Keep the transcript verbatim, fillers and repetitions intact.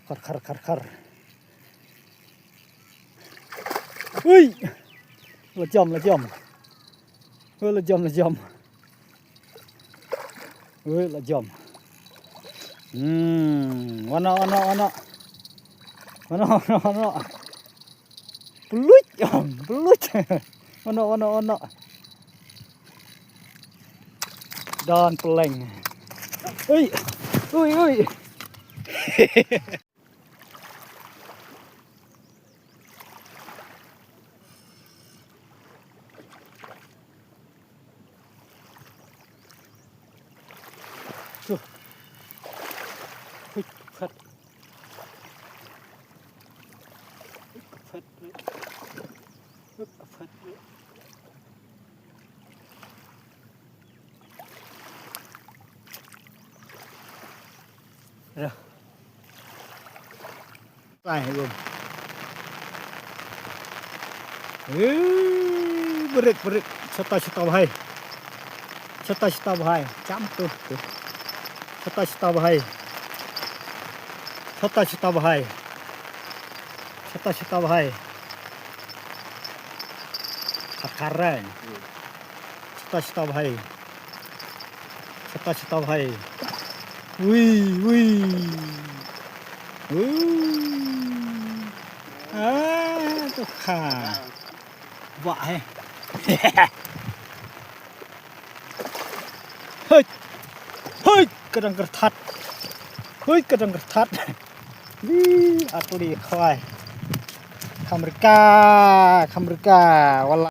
Khar, khar, khar, khar. Ui! La jam, la jam. Ui, la jam, la jam. Ui, la jam. Hmm, wana, wana, wana. Wana, wana, wana. Peluit, peluit. Wana, wana, wana. Dan peleng. Ui, ui, ui. Tuh. Hui, phet. Hui, phet. Hui, phet. Dah. Lai, bum. Eh, berik, berik. Chata, chata, bhai. Chata, chata, bhai. Cham tu, tu. Chata, chata, bhai. Chata, chata, bhai. Chata, chata, bhai. Khar, khar, eh. Chata, chata, bhai. Chata, chata, bhai. Ui, ui. Ui. Ah, tu kha. Wah, eh. Hei. Hei, ka dang kyrthat. Hei, ka dang kyrthat. Ui, atli khwai. Khamrika, khamrika. Wala.